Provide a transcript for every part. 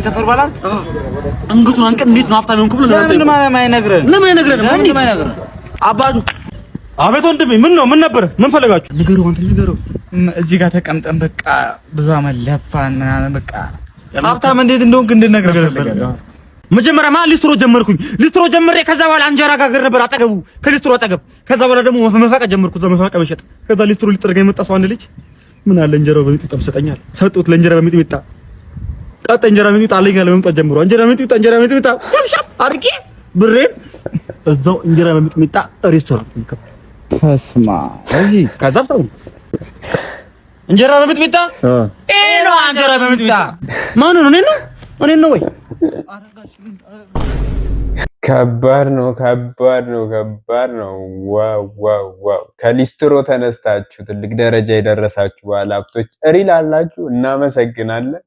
ሰፈር ባለሀብት አንገቱን አንቀን እንዴት ነው ሀብታም የሆንኩ ብሎ ለምን አይነግረንም? ለምን አይነግረንም? ለምን አይነግረንም? አባቱ አቤት ወንድሜ፣ ምን ነው? ምን ነበር? ምን ፈለጋችሁ? ንገረው፣ አንተ ንገረው። እዚህ ጋር ተቀምጠን በቃ ብዙ አመት ለፋን ምናምን በቃ ሀብታም እንዴት እንደሆንክ እንድነግረን ፈልገን። መጀመሪያ ማ ሊስትሮ ጀመርኩኝ። ሊስትሮ ጀምሬ ከዛ በኋላ እንጀራ ጋገር ነበር አጠገቡ ከሊስትሮ አጠገብ። ከዛ በኋላ ደግሞ መፋቂያ ጀመርኩ፣ እዛ መፋቂያ መሸጥ። ከዛ ሊስትሮ ሊጠርግ የመጣ ሰው አንድ ልጅ ምን አለ እንጀራው በሚጥሚጣ ብትሰጠኛል። ሰጡት ለእንጀራ በሚጥሚጣ ቀጥ እንጀራ በሚጥሚጣ አለኝ አለ መምጣት ጀምሮ እንጀራ በሚጥሚጣ እንጀራ በሚጥሚጣ ሸብሸብ አድርጌ ብሬን እዛው እንጀራ በሚጥሚጣ ሬስቶራንት ከፈትኩ። ተስማ እዚህ ከዛ ፍታው እንጀራ በሚጥሚጣ ይሄ ነው እንጀራ በሚጥሚጣ ማን ነው? እኔ ነው እኔ ነው ወይ? ከባድ ነው፣ ከባድ ነው፣ ከባድ ነው። Wow wow wow! ከሊስትሮ ተነስታችሁ ትልቅ ደረጃ የደረሳችሁ ባለሀብቶች real አላችሁ፣ እናመሰግናለን።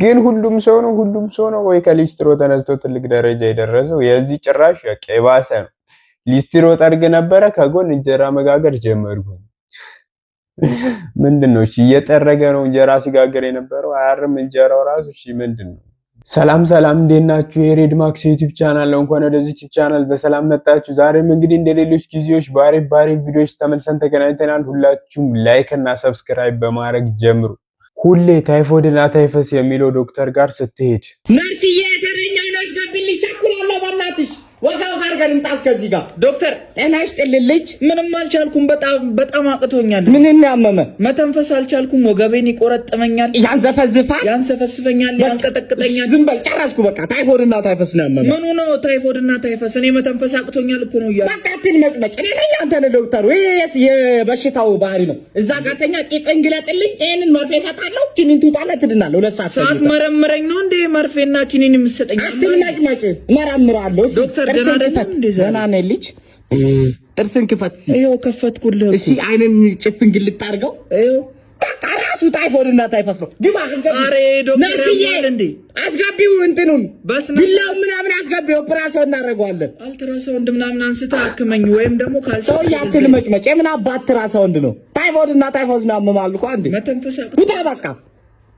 ግን ሁሉም ሰው ነው ሁሉም ሰው ነው ወይ ከሊስትሮ ተነስቶ ትልቅ ደረጃ የደረሰው? የዚህ ጭራሽ በቃ የባሰ ነው። ሊስትሮ ጠርግ ነበረ፣ ከጎን እንጀራ መጋገር ጀመርኩ። ምንድን ነው? እሺ እየጠረገ ነው እንጀራ ሲጋገር የነበረው አያርም እንጀራው ራሱ። እሺ ምንድን ነው? ሰላም ሰላም፣ እንዴት ናችሁ? የሬድ ማክስ ዩቲዩብ ቻናል ነው። እንኳን ወደዚህ ዩቲዩብ ቻናል በሰላም መጣችሁ። ዛሬም እንግዲህ እንደ ሌሎች ጊዜዎች ባሪፍ ባሪፍ ቪዲዮዎች ተመልሰን ተገናኝተናል። ሁላችሁም like እና subscribe በማድረግ ጀምሩ። ሁሌ ታይፎይድና ታይፈስ የሚለው ዶክተር ጋር ስትሄድ ነርስዬ ተረኛውን አስገቢልኝ፣ ቸኩላለሁ። በእናትሽ ወጋ ወጋ አድርገን እንጣ እስከዚህ ጋር። ዶክተር ጤና ይስጥልኝ ልጅ። ምንም አልቻልኩም። በጣም በጣም አቅቶኛል። ምን ያመመ? መተንፈስ አልቻልኩም። ወገቤን ይቆረጥመኛል፣ ያንዘፈዝፋል፣ ያንሰፈስፈኛል፣ ያንቀጠቅጠኛል። ዝም በል ጨረስኩ። በቃ ታይፎይድና ታይፈስ ነው ያመመ። ምኑ ነው ታይፎይድና ታይፈስ? እኔ መተንፈስ አቅቶኛል እኮ ነው እያልኩ። በቃ አትልመጭመጭ። እኔ ነኝ አንተ ነህ ዶክተሩ። ይሄ የበሽታው ባህሪ ነው። እዛ ጋር ተኛ፣ ቂጥህን ግለጥልኝ። ይሄንን መርፌ እሰጥሃለሁ። ኪኒን ትውጣለህ፣ ትድናለህ። 2 ሰዓት ሳትመረምረኝ ነው እንዴ መርፌና ኪኒን የምትሰጠኝ? አትልመጭመጭ፣ እመረምርሃለሁ። እስኪ ዶክተር ደህና ጥርስን አይደለም ክፈት። እንዴ ዛሬ? ደህና ነኝ ልጅ። ጥርስን ክፈት እስኪ። ይኸው ከፈትኩልህ እኮ። እስኪ አይንን ጭፍን ግልጥ አድርገው። ይኸው። በቃ ራሱ ታይፎይድ እና ታይፈስ ነው። ግባ አስገቢው። ኧረ ዶክተር ነርስዬ ያማል እንዴ? አስገቢው፣ እንትኑን በስመ ቢላው ምናምን አስገቢው። ኦፕራሲዮን እናደርገዋለን። አልትራሳውንድ ምናምን አንስተህ አክመኝ ወይም ደግሞ ካልቻልክ ሰውዬ አትልመጭመጭ። የምን አባት ትራሳውንድ ነው? ታይፎይድ እና ታይፈስ ነው ያመማል እኮ አንዴ። መተንፈስ አቅቶ ውጣ በቃ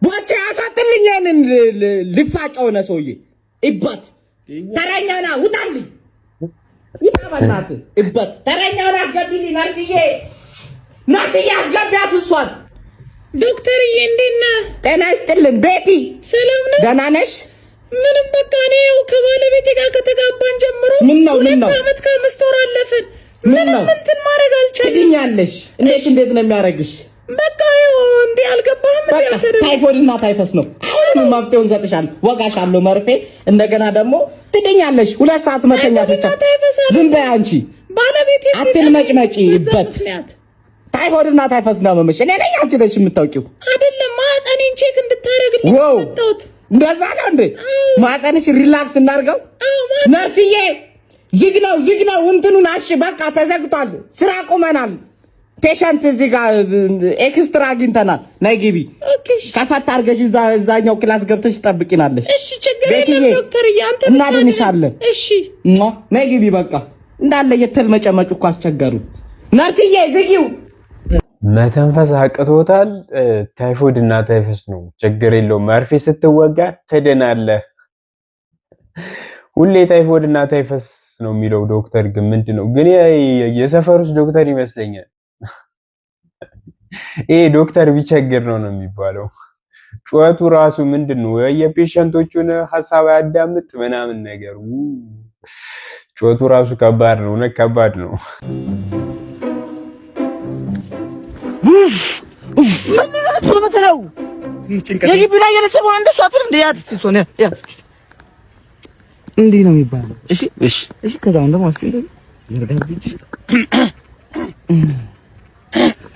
ቦቼ አሳጥልኝ። ያንን ልፋጭ ሆነ ሰውዬ እበት ተረኛ ና ውጣልኝ፣ ውጣ በእናትህ እበት ተረኛውን አስገቢልኝ። ነርስዬ ነርስዬ አስገቢያት እሷን። ዶክተርዬ እንዴት ነህ? ጤና ይስጥልን ቤቲ፣ ሰላም ነው? ደህና ነሽ? ምንም በቃ እኔ ያው ከባለቤቴ ጋር ከተጋባን ጀምሮ ምን ነው ምን ነው 2 ዓመት ከ5 ወር አለፈን። ምን ምንም ነው? እንትን ማድረግ አልቻልንም። ትድኛለሽ። እንዴት እንዴት ነው የሚያደርግሽ? በቃ ያው እንዴ አልገባህም እንዴ በቃ አንተ ደግሞ? ታይፎይድ እና ታይፈስ ነው። አሁንም መፍትሄውን ሰጥሻለሁ፣ ወጋሻለሁ መርፌ። እንደገና ደግሞ ትድኛለሽ። 2 ሰዓት መተኛት ብቻ። ታይፎይድ እና ታይፈስ አለ። ዝም በይ አንቺ ባለቤቴ አትልመጭመጪ በዛ እበት ምክንያት ታይፎይድ እና ታይፈስ ነው ያመመሽ። እኔ ነኝ አንቺ ነሽ የምታውቂው? አይደለም ማህፀኔን check እንድታደርግልኝ Wow መጣሁት። እንደዛ ነው እንዴ? ማህፀንሽ relax እናድርገው። ነርስዬ ዝግ ነው ዝግ ነው እንትኑን አሽ በቃ ተዘግቷል። ስራ ቁመናል። Patient እዚህ ጋር extra አግኝተናል። ነይ ግቢ። Okay እሺ፣ ከፈት አድርገሽ እዛ እዛኛው class ገብተሽ ትጠብቂናለሽ። እሺ ችግር ቤትዬ፣ የለም ዶክተርዬ፣ አንተ ብቻ እናድንሻለን። እሺ ሟ ነይ ግቢ። በቃ እንዳለ እየተልመጨመጩ እኮ አስቸገሩ። ነርስዬ ዝጊው። መተንፈስ አቅቶታል። ታይፎይድ እና ታይፈስ ነው፣ ችግር የለውም። መርፌ ስትወጋ ትድናለህ። ሁሌ ታይፎይድ እና ታይፈስ ነው የሚለው ዶክተር። ግን ምንድን ነው ግን የሰፈር ውስጥ ዶክተር ይመስለኛል። ይሄ ዶክተር ቢቸግር ነው ነው የሚባለው። ጩኸቱ ራሱ ምንድን ነው? የ patient ኦቹን ሀሳብ አያዳምጥ ምናምን ነገር። ጩኸቱ ራሱ ከባድ ነው። እውነት ከባድ ነው። ምንድነው የግቢ ላይ የነሰበው እንደሱ አትልም እንዴ? ያዝ እስኪ እሷን ያዝ። እንዲህ ነው የሚባለው። እሺ እሺ እሺ። ከዛ አሁን ደግሞ እስኪ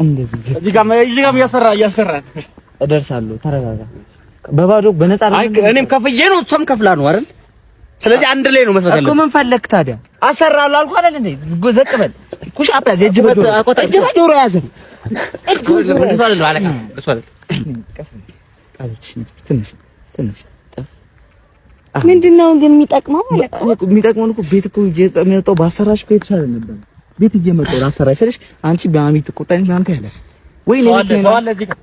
እንደዚህ እዚህ ጋር እዚህ ጋር እያሰራ እያሰራ እደርሳለሁ። ተረጋጋ። በባዶ በነፃ አይ እኔም ከፍዬ ነው እሷም ከፍላ ነው አይደል? ስለዚህ አንድ ላይ ነው መስራት እኮ። ያለብን። ምን ፈለክ ታዲያ? አሰራለሁ አልኩህ አይደል እንዴ? ዘቅ በል push up ያዝ። እጅ በጆሮ እጅ በጆሮ ያዝ። እጅ በጆሮ ያዝ። ትንሽ ትንሽ ጠፍ ምንድን ነው ግን የሚጠቅመው ማለት ነው? የሚጠቅመውን እኮ ቤት እኮ እየመጣሁ ባሰራሽ እኮ የተሻለ ነበር። ቤት እየመጣሁ ላሰራሽ ስልሽ አንቺ በማሚ ትቆጣኝ ምናምን ትያለሽ ወይ? ሰው አለ ሰው አለ እዚህ ጋር።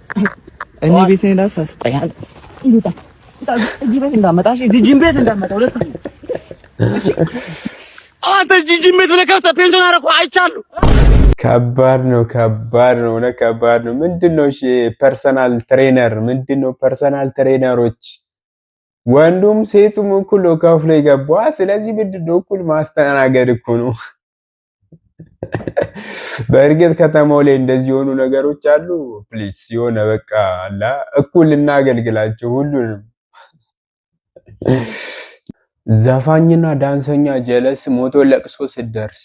እኔ ቤት ነው ላሳስቀኝ እዚህ ቤት እንዳመጣ እዚህ ጂም ቤት እንዳመጣ ሁለት አንተ እዚህ ጂም ቤት ብለህ ከፍተህ ፔንሽን አደረኩህ አይቻለሁ። ከባድ ነው፣ ከባድ ነው፣ እውነት ከባድ ነው። ምንድን ነው እሺ፣ personal trainer ምንድን ነው? Personal trainer ኦች ወንዱም ሴቱም እኩል ነው ከፍሎ የገባ። ስለዚህ ምንድን ነው እኩል ማስተናገድ እኮ ነው። በእርግጥ ከተማው ላይ እንደዚህ የሆኑ ነገሮች አሉ። Please የሆነ በቃ አላ እኩል እናገልግላቸው ሁሉንም። ዘፋኝና ዳንሰኛ ጀለስ ሞቶ ለቅሶ ስትደርስ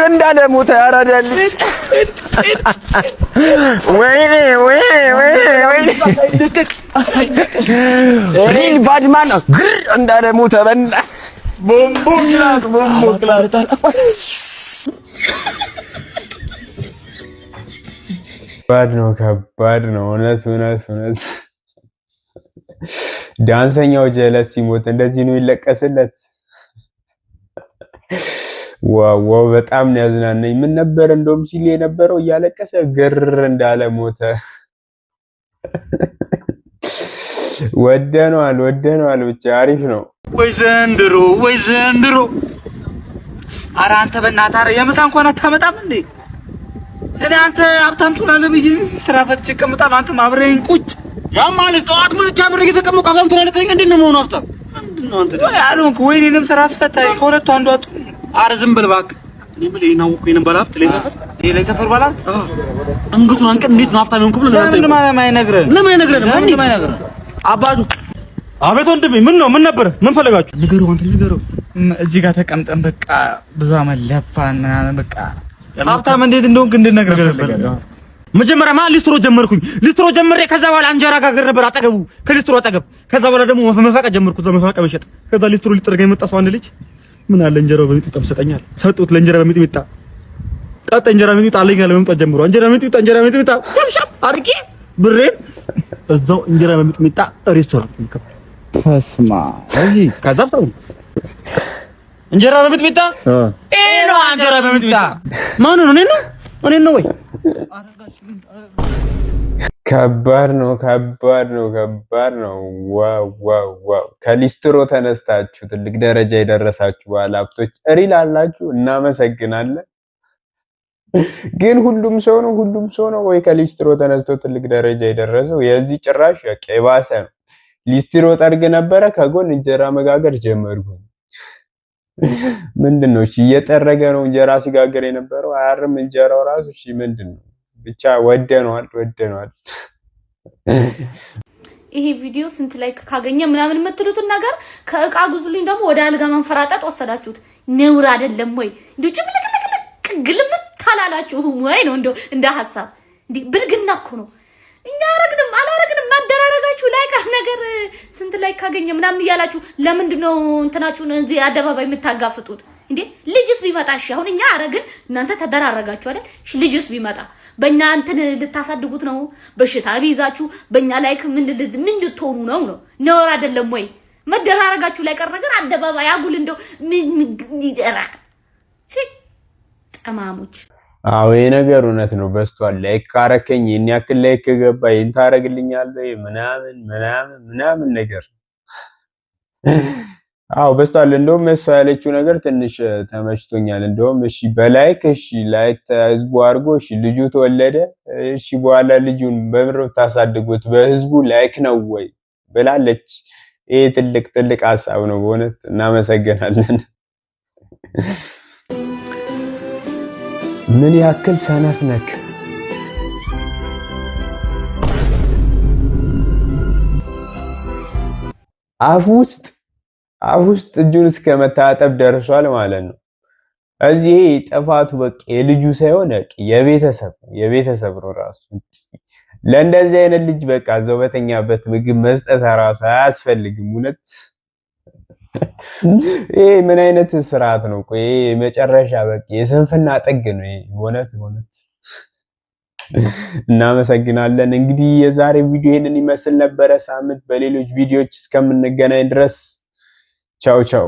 እንዳለ ሞተ። አራዳ ልጅ ወይኔ ወይኔ ወይኔ ወይኔ real badman ግር እንዳለ ሞተ። በእናትህ bomboclaat bomboclaat ከባድ ነው፣ ከባድ ነው። እውነት እውነት እውነት። ዳንሰኛው ጀለስ ሲሞት እንደዚህ ነው ይለቀስለት። Wow wow! በጣም ነው ያዝናናኝ። ምን ነበር እንደውም ሲል የነበረው እያለቀሰ ግር እንዳለ ሞተ። ወደነዋል፣ ወደነዋል። ብቻ አሪፍ ነው። ወይ ዘንድሮ፣ ወይ ዘንድሮ! ኧረ አንተ በእናትህ ኧረ የምሳ እንኳን አታመጣም እንዴ? እኔ አንተ ሀብታም ትሆናለህ ብዬ ስራ ፈትቼ እቀመጣለሁ። አንተም አብረኸኝ ቁጭ ያማል። ጠዋት ምን አብሬ እየተቀመጥኩ ሀብታም ትሆናለህ ትለኝ። እንዴት ነው የምሆነው ሀብታም? ምንድን ነው አንተ ወይ አልሆንክ ወይ እኔንም ስራ አስፈታኝ። ከሁለቱ አንዱ አትሆንም። ኧረ ዝም በል እባክህ። እኔ የምልህ ይሄን አወኩህ፣ ይሄንን ባለሀብት ለሰፈር ይሄ ለሰፈር ባለሀብት አንገቱን አንቀን እንዴት ነው ሀብታም የሆንኩህ ብሎ ለምን አይነግረንም? ለምን አይነግረንም? ለምን አይነግረንም? አባቱ አቤት ወንድሜ፣ ምን ነው ምን ነበር? ምን ፈለጋችሁ? ንገረው፣ አንተ ንገረው። እዚህ ጋር ተቀምጠን በቃ ብዙ አመት ለፋን ምናምን በቃ ሀብታም እንዴት እንደሆንክ እንድነግርህ ፈልጋለሁ። መጀመሪያ ማ ሊስትሮ ጀመርኩኝ። ሊስትሮ ጀምሬ ከዛ በኋላ እንጀራ ጋገር ነበር አጠገቡ ከሊስትሮ አጠገብ። ከዛ በኋላ ደግሞ መፋቂያ ጀመርኩ፣ እዛ መፋቂያ መሸጥ። ከዛ ሊስትሮ ሊጠርግ የመጣ ሰው አንድ ልጅ ምን አለ እንጀራው በሚጥሚጣ ብትሰጠኝ ሰጡት። ለእንጀራ በሚጥሚጣ ቀጥ እንጀራ በሚጥሚጣ አለኝ አለ መምጣት ጀምሮ እንጀራ በሚጥሚጣ እንጀራ በሚጥሚጣ ሸብሸብ አድርጌ ብሬን እዛው እንጀራ በሚጥሚጣ ሬስቶራንት ከፍቼ ተስማ እዚህ ከዛ እንጀራ በሚጥሚጣ ይሄ ነው እንጀራ በሚጥሚጣ ማን ነው? እኔ ነው እኔ ነው ወይ? ከባድ ነው፣ ከባድ ነው፣ ከባድ ነው። Wow wow wow! ከሊስትሮ ተነስታችሁ ትልቅ ደረጃ የደረሳችሁ ባለሀብቶች real አላችሁ፣ እናመሰግናለን። ግን ሁሉም ሰው ነው ሁሉም ሰው ነው ወይ ከሊስትሮ ተነስቶ ትልቅ ደረጃ የደረሰው? የዚህ ጭራሽ በቃ የባሰ ነው። ሊስትሮ ጠርግ ነበረ፣ ከጎን እንጀራ መጋገር ጀመርኩ። ምንድን ነው እሺ? እየጠረገ ነው እንጀራ ሲጋገር የነበረው አያርም እንጀራው ራሱ። እሺ ምንድን ነው ብቻ ወደነዋል፣ ወደነዋል። ይሄ ቪዲዮ ስንት like ካገኘ ምናምን የምትሉትን ነገር ከእቃ ግዙልኝ ደግሞ ወደ አልጋ መንፈራጠጥ ወሰዳችሁት። ነውር አይደለም ወይ? እንዲሁ ጭምልቅልቅልቅ ግልምት አላላችሁም ወይ ነው እንደው እንደ ሀሳብ እንዴ ብልግና እኮ ነው። እኛ አረግንም አላረግንም ማደራረጋችሁ ላይቀር ነገር ስንት like ካገኘ ምናምን እያላችሁ ለምንድን ነው እንትናችሁን እዚህ አደባባይ የምታጋፍጡት እንዴ? ልጅስ ቢመጣ እሺ፣ አሁን እኛ አረግን እናንተ ተደራረጋችሁ አይደል? እሺ፣ ልጅስ ቢመጣ በእኛ እንትን ልታሳድጉት ነው? በሽታ ቢይዛችሁ በእኛ like ምን ምን ልትሆኑ ነው? ነው ነውር አይደለም ወይ? መደራረጋችሁ ላይቀር ነገር አደባባይ አጉል እንደው ምን ጠማሞች። አዎ ይሄ ነገር እውነት ነው፣ በዝቷል። Like ካረከኝ ይሄን ያክል like ከገባ ይሄን ታረግልኛለህ ምናምን ምናምን ምናምን ነገር አዎ በዝቷል። እንደውም እሷ ያለችው ነገር ትንሽ ተመችቶኛል። እንደውም እሺ በ like እሺ like ህዝቡ አድርጎ እሺ ልጁ ተወለደ እሺ በኋላ ልጁን በምር ታሳድጉት በህዝቡ like ነው ወይ ብላለች። ይሄ ትልቅ ትልቅ ሀሳብ ነው በእውነት እናመሰግናለን። ምን ያክል ሰነፍ ነክ? አፍ ውስጥ አፍ ውስጥ እጁን እስከ መታጠብ ደርሷል ማለት ነው። እዚህ ጥፋቱ በቃ የልጁ ሳይሆን የቤተሰብ የቤተሰብ ነው ራሱ። ለእንደዚህ አይነት ልጅ በቃ እዛው በተኛበት ምግብ መስጠት ራሱ አያስፈልግም። እውነት ይሄ ምን አይነት ስርዓት ነው? ቆይ ይሄ መጨረሻ በቃ የስንፍና ጥግ ነው። ይሄ እውነት እውነት። እናመሰግናለን። እንግዲህ የዛሬ ቪዲዮ ይሄንን ይመስል ነበረ። ሳምንት በሌሎች ቪዲዮዎች እስከምንገናኝ ድረስ ቻው ቻው።